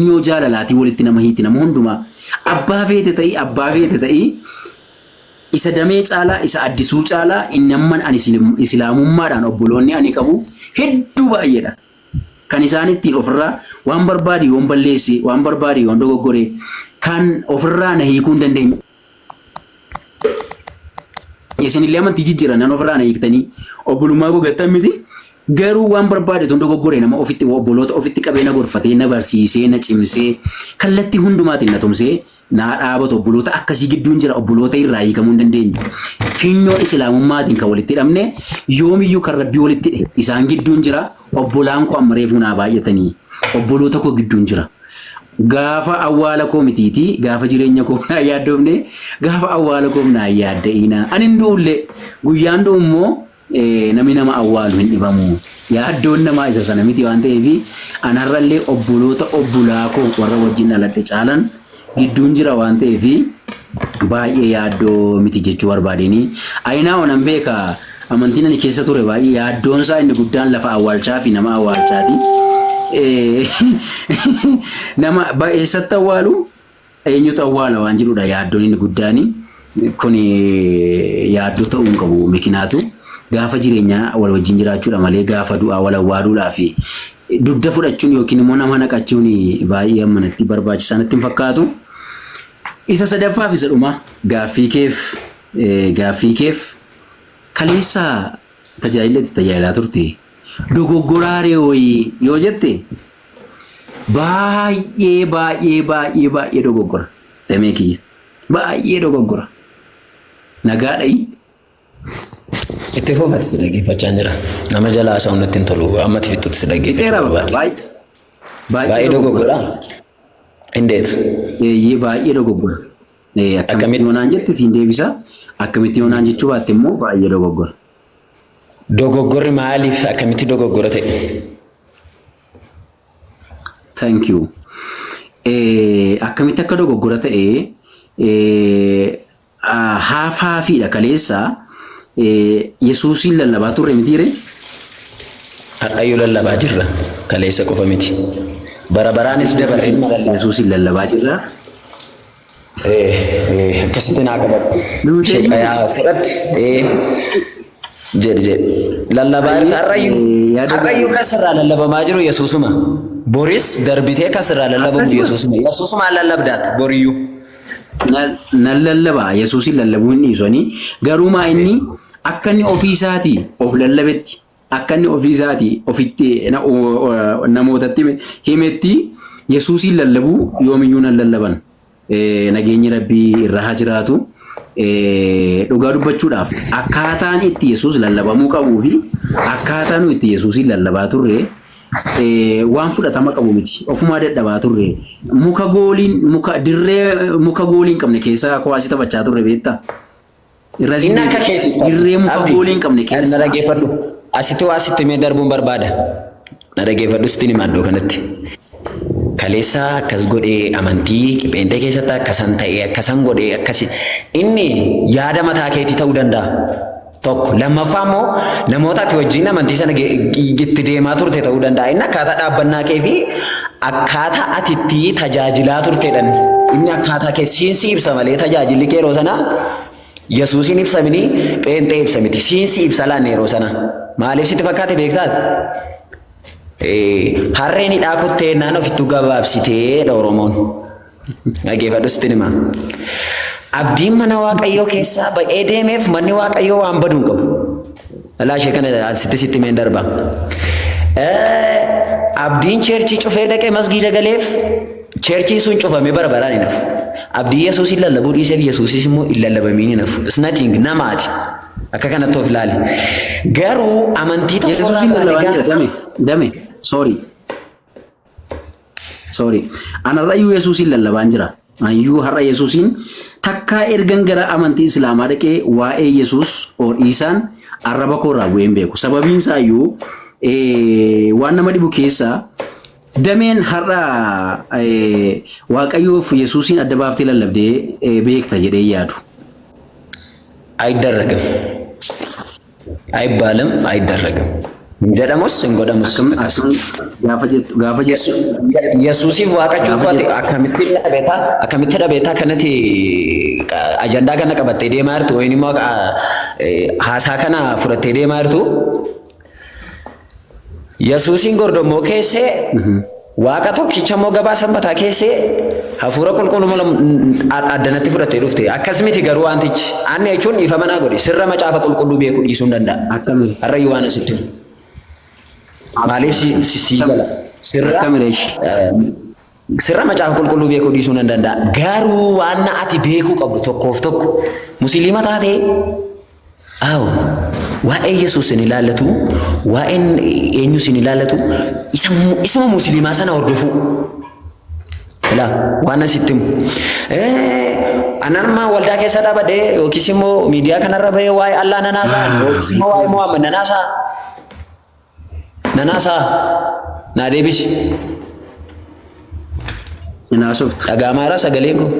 Funyoo jaalalaatii walitti nama hiiti nama hundumaa. Abbaa feete ta'ii abbaa feete ta'ii isa damee caalaa isa addisuu caalaa inni amman ani islaamummaadhaan obboloonni ani qabu hedduu baay'eedha. Kan isaan ittiin ofirraa waan barbaade yoon balleesse waan barbaade yoon dogoggore kan ofirraa na hiikuu hin dandeenye. Isinillee amantii jijjiiran nan ofirraa na hiiktanii obbolummaa koo gattan miti. Garuu waan barbaade tun dogoggore nama ofitti obboloota ofitti qabee na gorfatee na barsiisee na cimsee kallattii hundumaatiin na tumsee naa dhaabatu obboloota akkasii gidduun jira obboloota irraa hiikamuu hin dandeenye. Finyoo islaamummaatiin kan walitti hidhamne yoomiyyuu kan rabbii walitti hidhe isaan gidduun jira obbolaan koo amma reefuu naa baay'atanii obboloota koo gidduun jira. Gaafa awwaala koo mitiitii gaafa jireenya koo naa yaaddoofne gaafa awwaala koo naa yaadda'iina. Ani hin du'ullee guyyaan du'u immoo namni nama awwaalu hin dhibamu. Yaaddoon namaa isa sana miti waan ta'eef an har'allee obboloota obbolaa koo warra wajjin dhaladhe caalan gidduun jira waan ta'eef baay'ee yaaddoo miti jechuu barbaadeenii. Ayinaa onan beeka amantiin ani keessa ture baay'ee yaaddoon isaa inni guddaan lafa awwaalchaa fi nama awwaalchaati. Nama eessatti awwaalu eenyutu awwaala waan jedhudha yaaddoon inni guddaani. Kun yaaddoo ta'uu hin qabu mikinaatu gaafa jireenyaa wal wajjin jiraachuudha malee gaafa du'aa wal awwaaluudhaa fi dugda fudhachuun yookiin immoo nama naqachuun baay'ee ammanatti barbaachisaa natti hin fakkaatu. Isa sadaffaa fi isa dhumaa gaaffii keef kaleessa tajaajila itti tajaajilaa turte dogoggoraaree wayii yoo jette baay'ee baay'ee baay'ee baay'ee dogoggora damee kiyya baay'ee dogoggora nagaadhayi. Itti fufati, si dhaggeeffachaa jira. Nama jalaa haasa'uun natti hin tolu. Amma itti fixutti si dhaggeeffachuu Fixeera barbaade. baay'ee Baay'ee baay'ee dogoggora. dogoggoraa? Indeet. Eeyyee, baay'ee dogoggora. Akkamitti Akkamitti? yoo naan jette siin deebisa. Akkamitti yoo naan jechuu baatte immoo baay'ee dogoggora. Dogoggorri maaliif, akkamitti dogoggora ta'e? Thank you. Akkamitti akka dogoggora ta'e haafaafiidha kaleessa Yesuusiin lallabaa turre mitiire? Har'ayyuu lallabaa jirra. Kaleessa qofa miti. Bara baraanis dabarree ilma lallabaa. Yesuusiin lallabaa jirra. Akkasitti naa qabadhu. Nuti Yaa fudhatti. Jedhi jedhi. Lallabaa jirta har'ayyuu. Yaada Har'ayyuu kasirraa lallabamaa jiru Yesuusuma. Boris darbitee kasirraa lallabamu Akkasuma. Yesuusuma. Yesuusumaan lallabdaat boriyyuu. Nan lallabaa, Yesuusiin lallabuu hin dhiisanii, garuu maa inni akka inni ofii isaatii of lallabetti, akka inni ofii isaatii ofitti namootatti himetti Yesuusiin lallabuu yoomiyyuu nan lallaban. Nageenyi rabbii irra haa jiraatu. Dhugaa dubbachuudhaaf akkaataan itti Yesuus lallabamuu qabuu fi akkaataa nu itti Yesuusiin lallabaa turre waan fudhatama qabu miti. Ofumaa dadhabaa turre. Muka gooliin muka dirree muka goolii hin qabne keessa kuwaasii taphachaa turre, beektaa? Irra Inni akka keetii. Dirree muka Abdi, goolii hin qabne na keessa. dhaggeeffadhu. Asitti waa sitti mee darbuun barbaada. Na dhaggeeffadhu, sitti hima iddoo kanatti. Kaleessa akkas godhee, amantii pheenxee keessatti akkasan ta'e, akkasan godhee, akkasi. Inni yaada mataa keetii ta'uu danda'a. Tokko lammaffaa immoo namoota ati wajjin amantii sana itti deemaa turte ta'uu danda'a. Inni akkaataa dhaabbannaa kee fi akkaataa ati itti tajaajilaa turtedha. Inni akkaataa kee siinsi ibsa malee tajaajilli kee yeroo sanaa Yesuusiin ibsamini pheenxee ibsa miti. Siinsi ibsa laanne yeroo sana. Maaliif sitti fakkaate beektaat? Harreen hidhaa kuttee naan ofittuu gabaabsiteedha Oromoon. Dhaggeeffadhu, sitti hima. Abdiin mana Waaqayyoo keessaa ba'ee deemeef manni Waaqayyoo waan badu hin qabu. Alaa ishee kana sitti sitti meen darba. Abdiin church cufee dhaqee masgiida galeef churchiin sun cufamee bara baraan hin hafu. Abdii Yesuusin lallabuu dhiiseef Yesuusis immoo hin lallabamiin hin hafu. It's nothing namaati. Akka kanatti of ilaali. Garuu amantii tokko Yesuusiin irraa lallabaa baate jira dame dame, sorry, sorry, ana har'ayyuu Yesuusiin lallabaan jira. Aniyyuu har'a Yesuusiin takkaa ergan gara amantii Islaamaa dhaqee waa'ee Yesuus or Iisaan arraba koo irraa bu'ee hin beeku. Sababiin isaa iyyuu waan nama dhibu keessaa dameen har'a Waaqayyoof Yesuusiin adda baaftee lallabdee beekta jedhee yaadu. አይደረግም፣ አይባልም፣ አይደረግም። Hin jedhamus hin godhamus Akkam akkas. akkam gaafa jettu gaafa jettu Yesuusiif waaqa gaafa cuuqqoo ati jettu akkamitti dhabeetaa akkamitti dhabeetaa kanatti ajandaa kana qabattee deemaa jirtu yookiin immoo haasaa kana fudhattee deemaa jirtu. Yesuusiin gordommoo keessee waaqa tokkicha immoo gabaa sanbataa keessee hafuura qulqulluu addanatti fudhattee dhufte. Akkas miti garuu wantichi. Anni jechuun ifa manaa godhi. Sirra macaafa qulqulluu beekuu dhiisuu hin danda'a. Akkami Har'ayyuu waan asitti himu. Maaliif si si si gala? Sirra akkami reesh sirra macaafa qulqulluu beekuu dhiisuu nan danda'a. Garuu waan ati beekuu qabdu tokkoof tokko musliima taatee Awo, waa'ee Yesuus hin ilaallatu, waa'een eenyus hin ilaallatu, isa isuma musliimaa sana hordofuu. Ilaa waan asitti himu. Anan amma waldaa keessa dhaabadhee yookiis immoo miidiyaa kanarra bahee waa'ee Allah nan haasa'a yookiis immoo waa'ee Muhammad nan haasa'a. Nan haasa'a. Naa deebisi. Hin haasoftu. Dhaga'amaa jira sagaleen koo.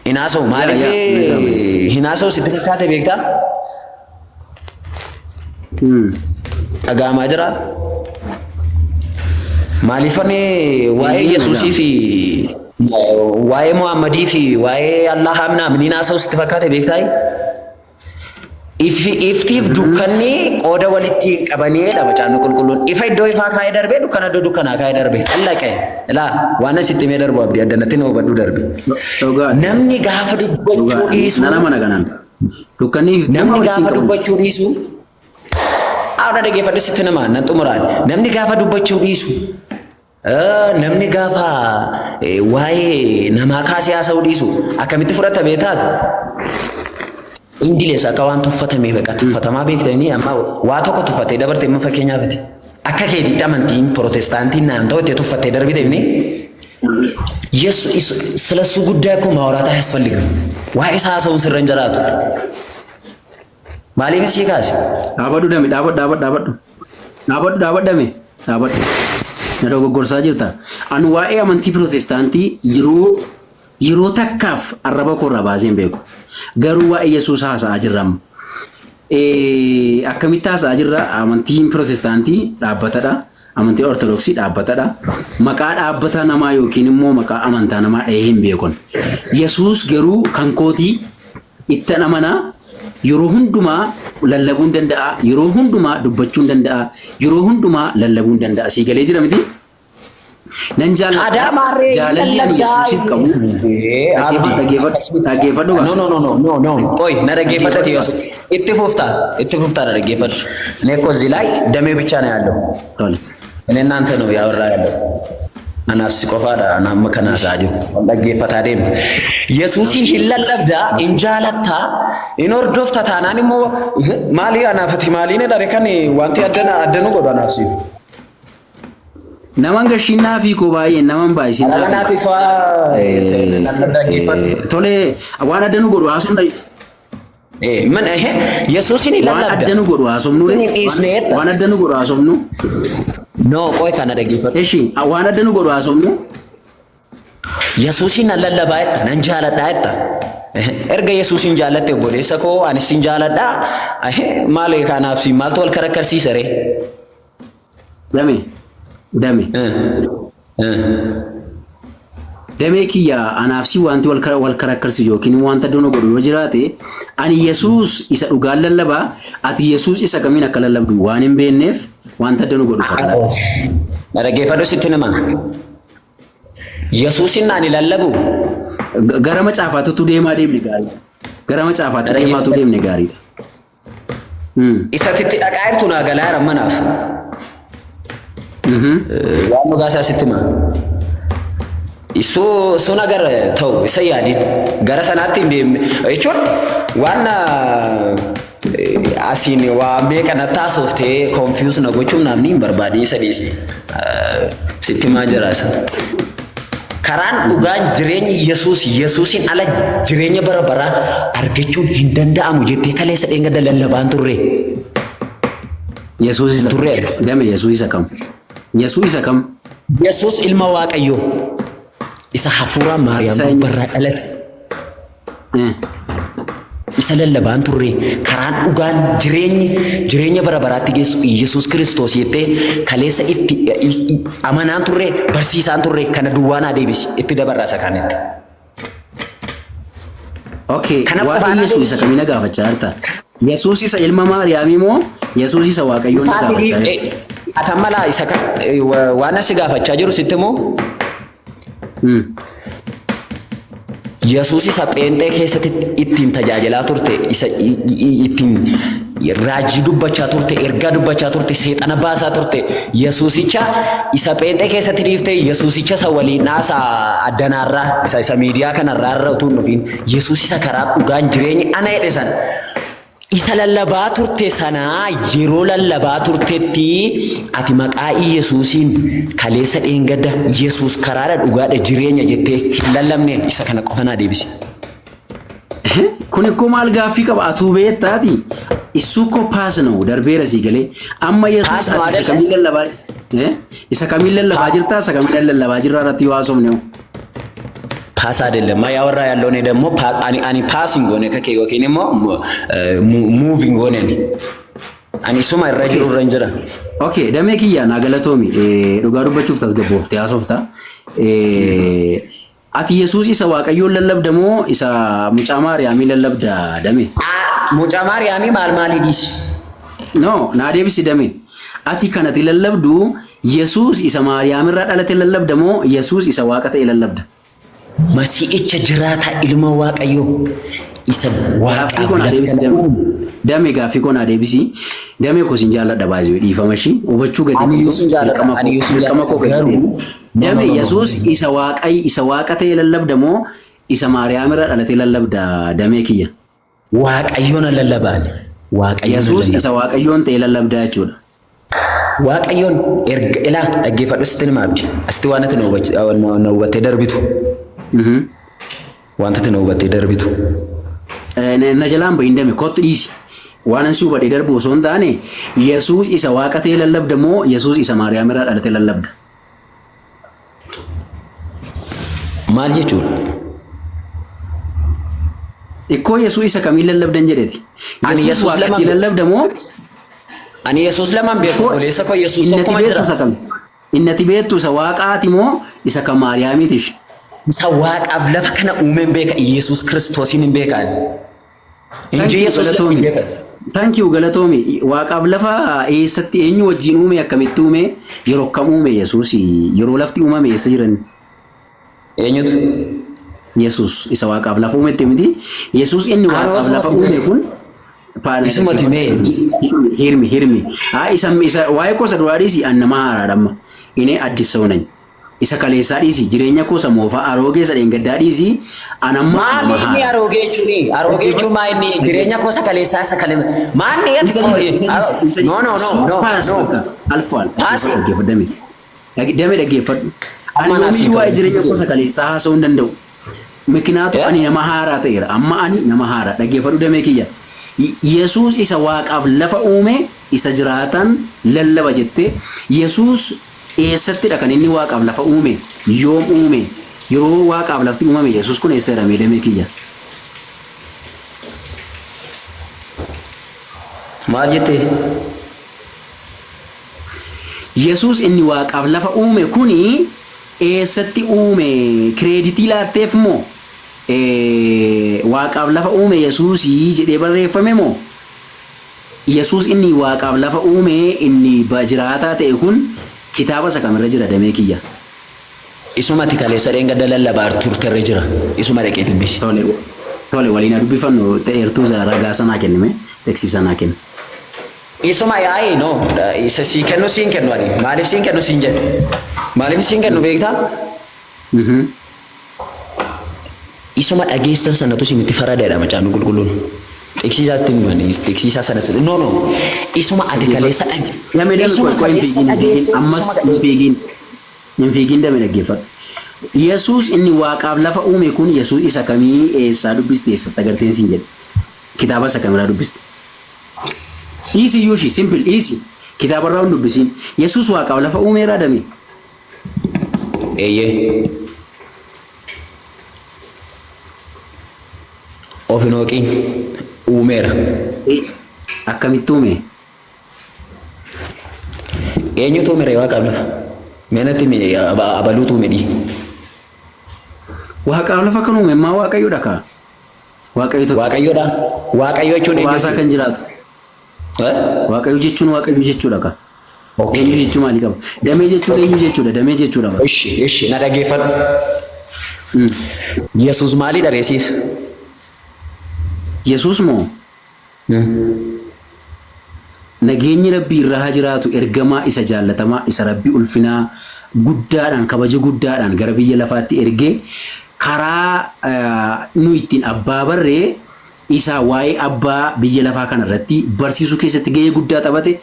Hin haasa'u. Yaa Maaliif yaa dhaga'ama. hin haasa'u sitti fakkaate beektaa? Dhaga'amaa jira. Maaliif ani waa'ee Eeyyee Yesuusii dhaga'ama. fi waa'ee Muhammadii fi waa'ee Allah amna haasa'u sitti fakkaate beektaa? Ifi iftiif dukkanni qooda walitti hin qabaniidha macaafni qulqulluun. Ifa iddoo ifaa kaa'ee darbee dukkana iddoo dukkanaa kaa'ee darbe. Dhallaqe. Ilaa waan asitti himee darbu abdii addanatti na hubadhu darbe. Dhugaadha. Namni gaafa dubbachuu Dhugaadha. dhiisu Nan amana kanaan. Dukkanni iftuun namni walitti hin gaafa qaban. dubbachuu dhiisu haadha dhaggeeffadhu sitti nama nan xumuraan. Namni gaafa dubbachuu dhiisu namni gaafa waa'ee namaa kaasee haasa'uu dhiisu akkamitti fudhata beektaatu? Indilees akka waan tuffatamee beekaa tuffatamaa beektanii amma waa tokko tuffattee dabarte amma fakkeenyaaf ati akka keetiitti amantiin pirootestaantiin naan ta'u itti tuffattee darbite inni ስለ እሱ ጉዳይ እኮ ማውራት አያስፈልግም። waa'ee isaa haasa'uun sirra hin jiraatu. Maaliif sii kaase? Dhaabadhu dame dhaabadhu dhaabadhu dhaabadhu. Dhaabadhu dhaabadhu dame dhaabadhu. Na dogoggorsaa jirta. Ani waa'ee amantii pirootestaantii yeroo yeroo takkaaf arraba koorraa baasee hin beeku. Garuu waa'ee Yesuus haasa'aa jirra amma. Akkamitti haasa'aa jirra? Amantiin pirootestaantii dhaabbatadha. Amantiin ortodoksii dhaabbatadha. Maqaa dhaabbata namaa yookiin immoo maqaa amantaa namaa dhahee hin beekun. Yesuus garuu kan kootii ittan amanaa yeroo hundumaa lallabuu hin danda'a. Yeroo hundumaa dubbachuu hin danda'a. Yeroo hundumaa lallabuu hin danda'a. Sii galee jira miti? Nan jaalladha. Aadaa maarree Jaalalli ani Yesuusiif qabu. Abdi. Dhaggeeffadhu dhaggeeffadhu No, no, no, no, no, no. ቆይ na dhaggeeffadhati Yusuf. Itti fuftaa itti fuftaa na dhaggeeffadhu. እኔ እኮ እዚህ ላይ ደሜ ብቻ ነው ያለው። Tole. እኔ እናንተ ነው ያወራ ያለው። Anaaf si qofaadha ana amma kana haasa'aa jiru. Wal dhaggeeffataa deemna. Yesuusiin hin lallabdaa, hin jaalattaa, hin hordofta taanaan immoo maali anaaf ati maaliin dhare kan wanti addana addanu godhu anaaf siif. Naman gashinnaa fi koo baay'ee naman baay'isin. Dhala naatis waa dhaggeeffadhu. Tole waan adda nu godhu haasofna. ምን ይሄ Yesuusin hin Waan lallabda. adda nu godhu haasofnu. Yesuusin hin dhiisneetta. Waan adda nu godhu haasofnu. No, ቆይ kana dhaggeeffadhu. Eshi waan adda nu godhu haasofnu. Yesuusin nan lallabaa jetta, nan jaaladhaa jetta. Erga Yesuusin jaallatte obboleessa koo anis sin jaaladhaa. Maali kanaaf si maaltu wal karakkarsiisa ree? Dame dame damee kiyya anaaf si wanti wal karakkarsiisu yookiin wanta adda nu godhu yoo jiraate ani Yesuus isa dhugaan lallabaa ati Yesuus isa kamiin akka lallabdu waan hin beekneef wanta adda nu godhu isa kanadha. Na dhaggeeffadhu sitti nima. Yesuusin ani lallabu Gara macaafaatutu deemaa deemne gaariidha. Gara macaafaatti deemaatu deemne gaariidha. Isatti dhaqaa jirtu naa galaa jira manaaf. Waan dhugaa isaa sitti hima. Isu እሱ ነገር ተው isa yaadin gara sanaatti hin deemne jechuun waan asiin waa meeqa na taasoftee confuse na gochuun namni hin barbaadin isa dhiisi. Sitti himaa jira isa. Karaan dhugaan jireenyi Yesuus Yesuusin ala jireenya bara baraa argachuun hin danda'amu jettee kaleessa dheengadda lallabaan turre. Yesuus isa Turre. Dame Yesuus isa kam? Yesuus isa kam? Yesuus ilma Waaqayyoo isa hafuura Maariyaam Isa dubbarraa dhalate. Isa lallabaan turre, karaan dhugaan jireenyi jireenya bara baraatti geessu Iyyasuus Kiristoos jettee kaleessa itti amanaan turre, barsiisaan turre. Kana duwwaa naa deebisi, itti dabarraa isa kaanitti. Okay, Kana waa'ee qofaa naa Yesuus isa deebisi. kamii na gaafachaa jirta? Yesuus isa ilma Maariyaamii moo Yesuus isa Waaqayyoon na Isaa gaafachaa jirta? Atan malaa isa kan waan asi gaafachaa jiru sitti moo Yesuus isa pheenxee keessatti ittiin tajaajilaa turte, isa ittiin raajii dubbachaa turte, ergaa dubbachaa turte, seexana baasaa turte, Yesuusicha isa pheenxee keessatti dhiifte, Yesuusicha isa waliin dhaasaa addanaarraa, isa miidiyaa kanarraa irra utuu hin dhufiin, Yesuus isa karaa dhugaan jireenyi ana jedhe sana, isa lallabaa turte sanaa, yeroo lallabaa turtetti ati maqaa Iyesuusiin kaleessa dheengadda Yesuus karaadha, dhugaadha, jireenya jettee hin lallabne? Isa kana qofa naa deebisi. Kun ikkoo maal gaaffii qaba? Atuu beektaati. Issuu koo paas ነው darbeera sii galee. Amma Yesuus Paas ነው ati isa አይደለ? kamiin lallabaa eh? Isa kamiin lallabaa jirtaa? Isa kamiin lallabaa jirraa irratti yoo haasofne hoo? Pass አይደለም ያወራ ያለው። እኔ ደግሞ ani pass hin goone kake yookiin immoo move hin goone ani. Ani isuma irra jiru irra hin jira. Okay, damee kiyya naa galatoomi. Dhugaa dubbachuuf tasgabbooftee haasofta. Ati Yesuus isa Waaqayyoon lallabda moo isa mucaa Maariyaamii lallabda, damee? Mucaa Maariyaamii maal maalii dhiisi? No, naa deebisi, damee. Ati kanati lallabdu Yesuus isa Maariyaamirraa dhalate lallabda moo Yesuus isa Waaqa ta'e lallabda? Masii'icha jiraataa, ilma Waaqayyoo, isa Gaaffii Waaqaaf koo naa lafa deebisi, kana damee. uume. Damee, gaaffii koo naa deebisi. Damee koo sin jaalladha baay'ee, dhiifama ishii. Hubachuu gadi Ani qabdu iyyuu sin jaalladha. dirqama Ani koo iyyuu sin dirqama jaalladha. koo gadi Garuu ta'e. no no Damee, no no. Yesuus isa Waaqay isa Waaqa ta'e lallabda moo isa Maariyaamirraa dhalate lallabda, damee kiyya? Waaqayyoon lallabaan. Waaqayyoon Yesuus lallaba. isa Waaqayyoon ta'e lallabdaa jechuudha. Waaqayyoon erga ilaa dhaggeeffadhu, sitti hima abdi. Asitti waan ati na hubattee darbitu. Wanta ati na hubattee darbitu. Na jalaan bahin, dame, kottu dhiisi. Waan an si hubadhee darbu osoo hin taane, Yesuus isa Waaqa ta'e lallabda moo Yesuus isa Maariyaamirraa dhalate lallabda? Maal jechuudha? Ikkoo Yesuus isa kamiin lallabdan jedheeti. Ani Yesuus Yesuus Waaqatti lama lallabda moo Ani Yesuus lamaan beeku, obboleessa koo, Yesuus inni ati tokkuma beektu jira. isa kami? Inni ati beektu isa Waaqaati moo isa kan Maariyaamiitish? Isa Waaqaaf lafa kana uumeen beeka, Yesuus Kiristoosiin hin beekan. Thank Inji you, Yesuus lama hin galatoomi. beekan. Thank you, galatoomi. Waaqaaf lafa eessatti, eenyu wajjin uume, akkamitti uume, yeroo kam uume Yesuus, yeroo lafti uumame eessa jiran? Eenyutu? Yesuus isa Waaqaaf lafa uumetti miti. Yesuus inni Anoo Waaqaaf lafa isumatti uume mee. kun Isumatti mee. Hirmi hirmi. Haa, isa waa'ee koo isa duraa dhiisi, an nama haaraadha amma. Inni አዲስ ሰው ነኝ. Isa kaleessaa dhiisi, jireenya koo isa moofaa aroogee isa dheengaddaa dhiisi, an amma Maali nama inni haaraadha. aroogee jechuuni? Aroogee jechuun maa inni jireenya koo sakaleessaa sakale maanni ati Isa dhiisi, isa dhiisi, isa No, no, dhiisi. no, no, Pass no. bakka alfaal. Pass. Dhaggeeffadhu, damee. Damee, dhaggeeffadhu. Ani Amma naaf sii yoomiyyuu waa'ee ta'u. jireenya koo isa kaleessaa haasa'uu hin danda'u. Mikinaatu ani nama haaraa ta'eera. Amma ani nama haaraa. Dhaggeeffadhu, damee kiyya. Yesuus isa Waaqaaf lafa uume, isa jiraatan lallaba jettee, Yesuus eessattidha kan inni Waaqaaf lafa uume? Yoom uume? Yeroo Waaqaaf lafti uumame Yesuus kun eessa jedhamee, damee kiyya? Maal jettee? Yesuus inni Waaqaaf lafa uume kuni eessatti uume? Credit laatteef moo Waaqaaf lafa uume Yesuusii jedhee barreeffame moo Yesuus inni Waaqaaf lafa uume, inni jiraataa ta'e kun kitaaba isa kamirra jira, damee kiyya? Isumatti kaleessa dheengadda lallabaa turterra jira. Isuma dhaqee dubbisi. Tole, tole, waliin haa dubbifannu. Ta'eertuu ragaa sanaa kennime, teksii sanaa kenne. Isuma yaa'ii no isa sii kennu siin kennu, ani maaliif siin kennu siin jedhe, maaliif siin kennu beektaa? Isuma dhageessan sanatu isinitti faradaadha macaafni qulqulluun. Xiqsiisaatti himani, xiqsiisaa sana, no, no, isuma ati kaleessa dhage Damee, damee, isuma qoy, qoy, hin kaleessa fiigin, hin fiigin dhageesse ammas isuma hin fiigin, hin fiigin, damee, dhaggeeffadhu. Yesuus inni Waaqaaf lafa uume kun Yesuus isa kamii, eessaa dubbiste, eessatti agarteen siin jedhe? Kitaaba isa kamirraa dubbiste? Dhiisi iyyuu ishii simple dhiisi. Kitaabarraa hin dubbisiin. Yesuus Waaqaaf lafa uumeeraa, damee? Eeyyee. Of hin hooqiin. Uumeera. Akkamitti uume? Eenyutu uume ree waaqaaf lafa? Mee natti himi abaluutu uume dhii. Waaqaaf lafa kan uume immaa Waaqayyoodha kaa. Waaqayyo tokkicha. Waaqayyoodha. Waaqayyo jechuun eenyu Kophaa isaa jechuudha? kan jiraatu. Eh? Waaqayyo jechuun Waaqayyo jechuudha kaa. Okay. Eenyu jechuu maalii qaba? Damee jechuun eenyu jechuudha? Damee jechuudha bara. Ishi ishi na dhageeffadhu. Yesuus maalidha ree siif? Yesuus moo nageenyi Rabbii irra haa jiraatu ergamaa isa jaallatamaa isa Rabbi ulfinaa guddaadhaan kabaja guddaadhaan gara biyya lafaatti ergee karaa nu ittiin abbaa barree isa waa'ee abbaa biyya lafaa kana irratti barsiisuu keessatti gahee guddaa taphate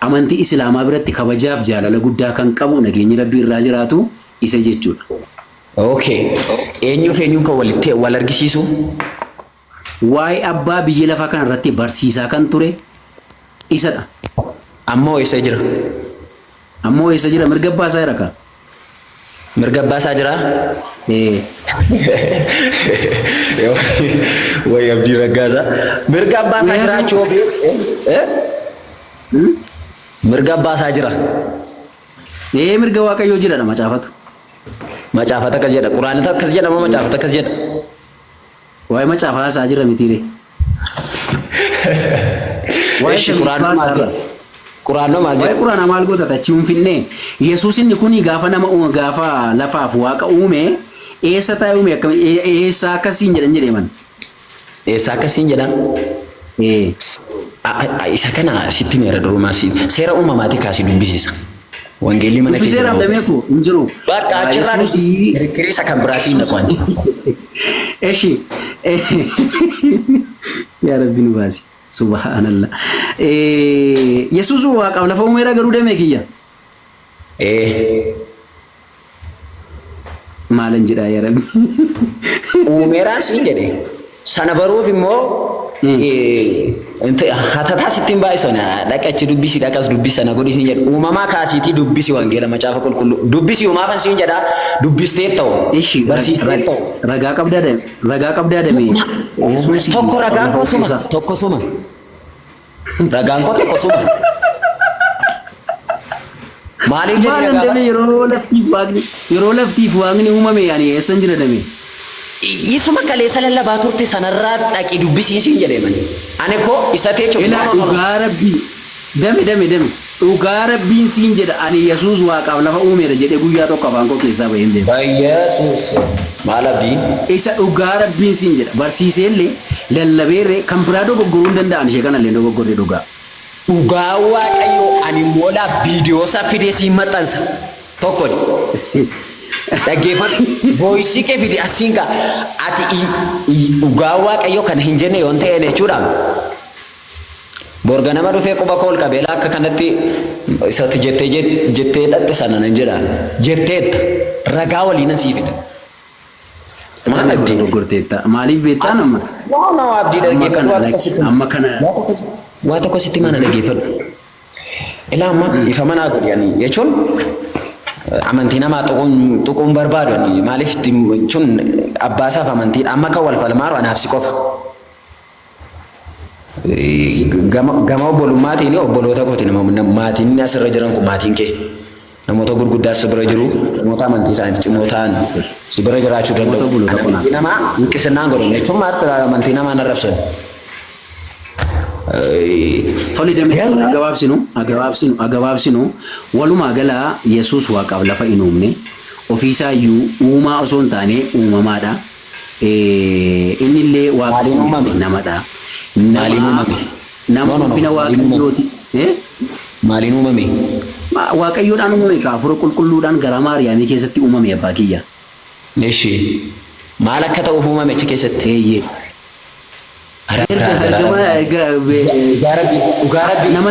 amantii Islaamaa biratti kabajaaf jaalala guddaa kan qabu nageenyi Rabbii irraa jiraatu isa jechuudha. Okay. Eenyuuf eenyuun kan walitti wal argisiisu? Waa'ee abbaa biyya lafaa kana irratti barsiisaa kan ture isadha. Ammoo eessa jira? Ammoo eessa jira? Mirga abbaa isaa jira kaa. Mirga abbaa isaa jiraa? Ee. Way Abdii Raggaasaa. Mirga abbaa isaa jiraachuu eh? Mirga abbaa isaa jira. Ee mirga Waaqayyoo jiradha macaafatu. Macaafata akkas jedha. Quraanatu akkas jedha moo macaafata akkas jedha? Waa'ee macaafa haasaa jirra mitiire. Waa'ee Eshi samiif quraanoo maal haasaa jedha? irra. Quraanoo maal Waa'ee jedha? quraanaa maal goota achi hin finne? Yesuus inni kuni gaafa nama uume gaafa lafaaf waaqa uume eessa taa'ee uume akkami eessa akkasiin jedhan jedhee man. Eessa akkasiin jedha? Ee. Isa kana sitti meera durumaa si seera uumamaatii kaasii dubbisiisa. Wangeelli mana kee Dubbiseera jira yoo ta'e. damee koo hin jiru. Bakka achirraa Yesuus dubbisi. Kirikkirii isa kan biraa siin dhaqu ani. Eshi. Yaa Rabbi nu baasi. Subhaanallah. Yesuus waaqaaf lafa uumeera garuu damee kiyya. Ee. Maalan jedhaa yaa Rabbi. Uumeeraa siin jedhe. Sana baruuf immoo hatataa sitti hin baay'isu dhaqa achi dubbisi dhaqas dubbisi sana godhi siin jedhe. Uumamaa kaasiitii dubbisi wangeela macaafa qulqulluu. Dubbisi uumaafan siin jedha dubbistee ta'u. Ishi Barsiistee ta'u. ragaa qabdaa dame ragaa qabdaa dame Yesuus Tokko ragaan koo suma tokko suma. Ragaan koo tokko suma. Maaliif jedhi Maalan ragaa dame yeroo laftiif waaqni yeroo laftiif waaqni uumame ani eessan jira dame. Isuma kaleessa lallabaa turte sanarraa dhaqi dubbisii siin jedhee mani. Ani koo isa teechu. Ilaa dhugaa rabbii dame dame dame dhugaa rabbiin siin jedha ani Yesuus waaqaaf lafa uumeera jedhee guyyaa tokko afaan koo keessaa bahee hin beeku. Yesuus maal abdii? Isa dhugaa rabbiin siin jedha barsiiseellee lallabeerree kan biraa dogoggoruu hin danda'an ishee kanallee dogoggorre dhugaa. Dhugaa Waaqayyoo ani immoo laa viidiyoo isaa fidee siin maxxansa. Tokko dhaggeeffadhu. Voice kee fidi asiin kaa. Ati dhugaa Waaqayyoo kana hin jenne yoon ta'e jechuudha. Bor ganama dhufee quba koo ol qabee akka kanatti isatti jettee jettee dhatte sana nan jedha. Jetteetta. Ragaa waliinan sii fida. Maal abdii? Dogoggorteetta. Maaliif beektaa nama? No, no, abdii Amma dhaggeeffadhu kana waa tokko sitti amma kana waa tokko sitti mana dhaggeeffadhu. Ilaa amma ifa manaa godhi ani jechuun amantii namaa tuquun tuquun barbaadu ani maaliif jechuun abbaasaaf amantii amma kan wal falmaaru anaaf si qofa. Gama gama obbolummaatiin obboloota kooti nama maatiin asirra jiran kun maatiin kee namoota gurguddaa si bira jiru namoota amantii isaaniitti cimoo ta'an si bira jiraachuu Namoota danda'u. obboloota qonaa. Amantii namaa hinqisinnaan godhan jechuun maal amantii namaa hin arrabsan. Tole damee Garuu agabaabsinu agabaabsinu agabaabsinu walumaa galaa Yesuus waaqaaf lafa hin uumne ofiisaayyuu uumaa osoo hin taane uumamaadha. Inni illee waaqa maaliin osoo hin taane uumame? namadha. Maaliin Nama uumame? nama No, no, no. ulfina Maaliin uumame? waaqayyooti. Eh? Maaliin uumame? Waaqayyoodhaan uumame ka hafuura qulqulluudhaan garaa Maariyaamii keessatti uumame abbaa kiyya. Eshi maal akka ta'uuf uumame achi keessatti? Eeyyee. Ara Erga ara ergama ara. erga Dhugaa rabbii dhugaa rabbii nama